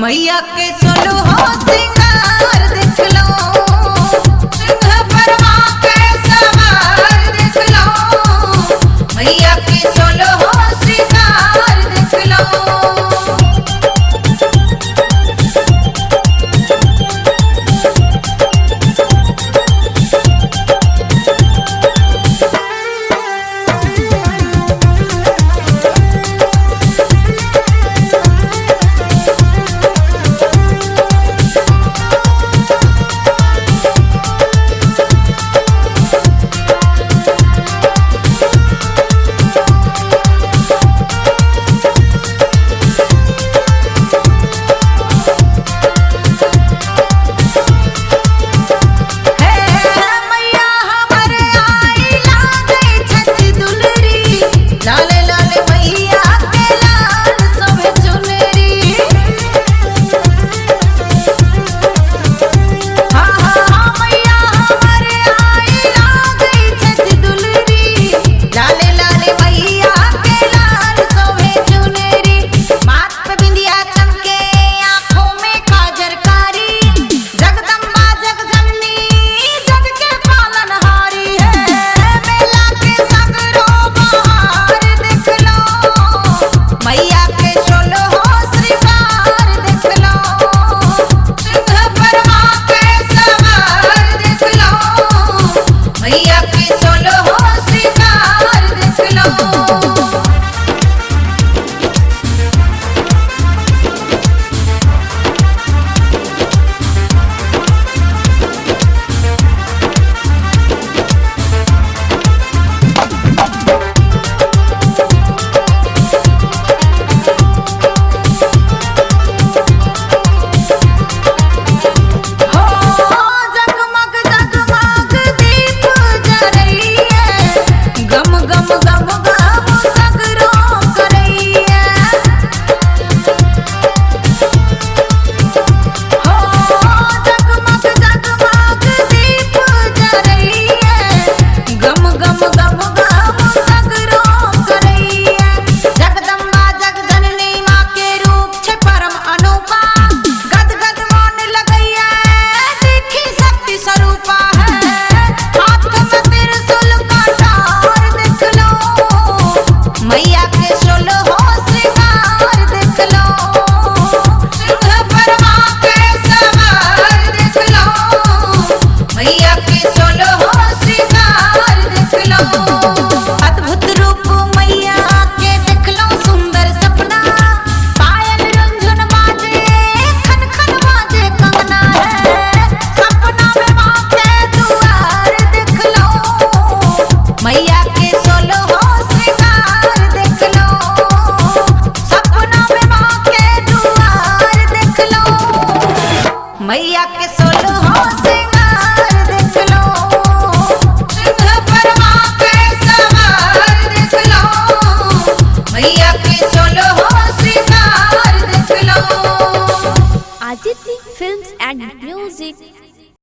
मैया के सोलहो सिंगार देखलो, सिंह पर माँ के सवार देखलो, मैया के सोलहो सिंगार देखलो। मैया हमर आई लागै छथि दुलरी, लाल लाल मैया के लाल शोभे चुनरी। हाँ हाँ मैया हमर आई लागै छथि दुलरी, लाल लाल मैया के लाल शोभे चुनरी। माथ पे बिंदिया चमके, आँखों में काजर कारी, जगदम्बा जगजननी जग के पालनहारी है। मेला के सगरो बहार देखलो, मैया के सोलहो श्रृंगार देखलो, सिंह पर माँ के सवार देखलो, मैया के सोलहो श्रृंगार देखलो। हो जगमग जगमग दीप जरैया, गम गम गम गम सगरो करैया। हो जगमग जगमग दीप जरैया, गम गम गम गम सगरो करैया। जगदम्बा जगजननी माँ के रूप छे परम अनूपा, गद गद मन लगैया देखी शक्ति स्वरूपा है। हाथ में त्रिशूल कटार देखलो, मैया के सोलहो श्रृंगार देखलो, सिंह पर माँ के सवार देखलो, मैया के सोलहो श्रृंगार देखलो। अद्भुत रूप मैया के देखलो सुंदर सपना, पायल रंझन बाजे खन खन बाजे कंगना है। सपना में माँ के दुआर देखलो, मैया के सोलहो श्रृंगार देखलो, सपना में माँ के दुआर देखलो, मैया के सोलहो श्रृंगार देखलो, सिंह पर माँ के सवार देखलो, मैया के सोलहो श्रृंगार देखलो। Aditi Films and Music,